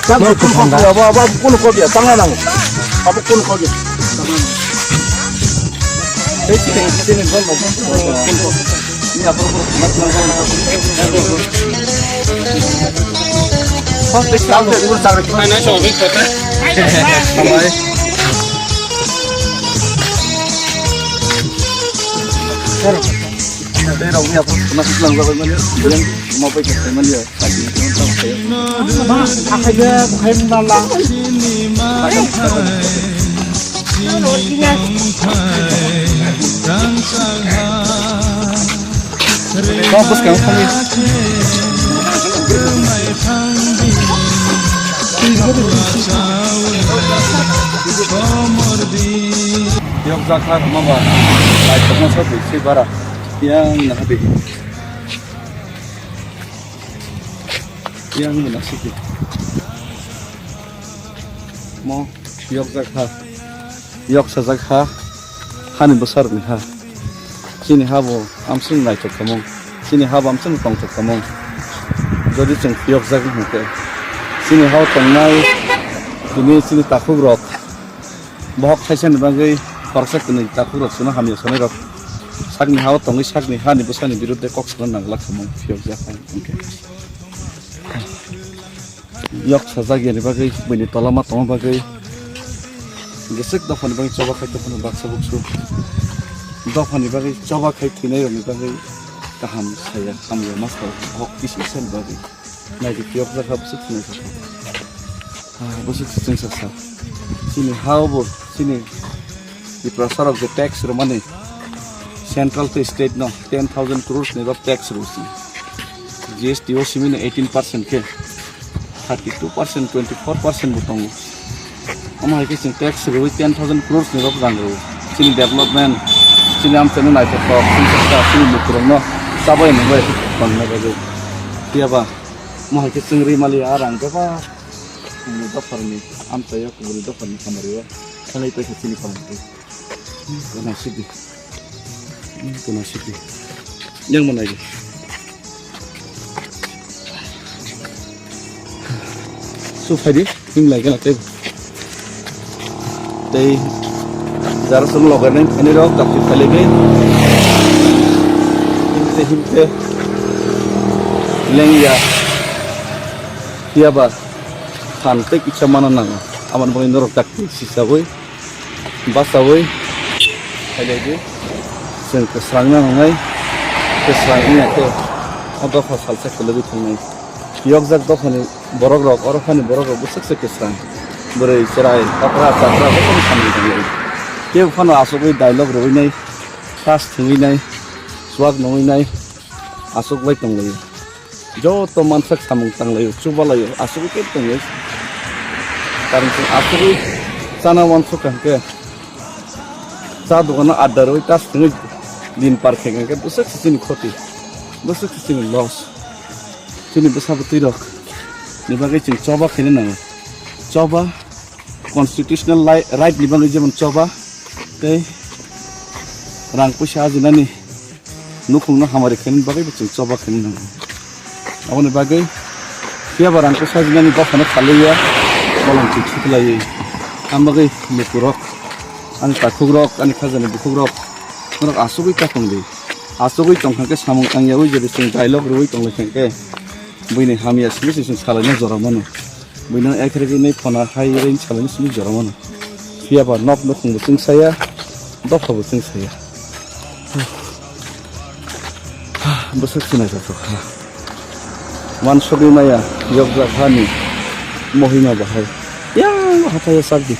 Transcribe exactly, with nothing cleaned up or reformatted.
Tam no, kunu kopi, abo, abo, abo kunu kopi, tangna nango. Abo kunu kopi. Yok jakha rwma ba, lai tongma sa twi se bara. Yang na hadi. Yang na siki. Mo yok jakha. Yok sajak ha. Hani bwsarokni ha. Chini ha bo amswng naithok tongmung. Chini ha bo amswng tongthok tongmung. Jodi chwng phiyokjak hwnkhe. Chini ha o tongnai tini chini takhukrok. Bohok thaisani bagwi khoroksa kwnwi takhukrok chwngno hamya sanairok sakni ha-o tongwi sakni hani bwsani biruddhe kok sana nang glak samung phiyokjak hai hwnkhe. Yok sajak yani bagwi buini tola ma tongma bagwi gisik dophani bagwi choba khai tongphano baksa buksu dophani bagwi choba khai thwinairokni bagwi kaham saya hamya ma sao bohok kisi sani bagwi. Naidi phiyokjak ha bwswk chwngsa sa. Ah, bwswk chwngsa sa. Chini ha o bo chini Tiprasa rok je tax rwmani central to state no ten thousand crores ni rok tax rw si. G S T o simi no eighteen percent khe thirty two percent, twenty four percent bo tongo. Omo hai khe chwng tax rwwi ten thousand crores ni rok rang rw. Chini development, chini amchaino naithothok, chini sakha, chini mukurokno chabai nangbai tongna bagwi. Phiya ba, omo hai khe chwng rwi mali a rang bebak. Chini dopharni amchaio kubuni dopharni kamario thanai paikha chini phalangtwi. Kono sidi. Kono sidi. Yang mana ini? Su phaidi, him lai gana tei. Tei jara sung logar nai phani rok dapchi phai lagi. Himte himte lengya. Phiya ba phan tei kisa mana nango. Amar bagwi norok dapchi sisabwi. Basawi phailaidi. Chwng kwsrangna nangnai, kwsrang wngya khe o dopha salsa kwlwgwi thangnai. Yokjak dophani borok rok, oro phani borok rok bwswk se kwsrang. Bwrwi, chwrai, okra, chakra, jotono samung tanglai. Kebo phano achugwi dialogue rwinai, tas thwngwinai, chuak nungwinai, achuk bai tonglaio. Joto mansak samung tanglaio, chubalaio, asugwi khe tongwi. Karon chwng asugwi chana uansukha hwnkhe, cha dogano adda rwui tas thwngwi din par khe hwnkhe bwswk se chini khoti, bwswk se chini loss. Chini bwsa bwtwi rok ni bagwi chwng choba khaina nango. Choba constitutional lai-, right ni bagwi jemon choba tei rang puisa ajinani nukhungno hamari khainani bagwi bo chwng choba khainani nango. Aboni bagwi phiya ba rang puisa ajinani dophano khalwiya bolong chwng suklaiwi. Ang bagwi lukurok, ani takhukrok, ani khajani bukhukrok, norok asugwi ta tongdi. Asugwi tongkha khe samung tangyawi jodi chwng dialogue rwui tonglaikha khe buini hamya simi se chwng salaina jora mano. Buino ek rwgwi nai phona hai rwgwi salaini simi jora mano. Phiya ba nok nukhung bo chwng saya, dopha bo chwng saya. Bwswk sinai jatok ha. Wansugwi maya yokjak hani mohima bahai. Yang hathai o chak di.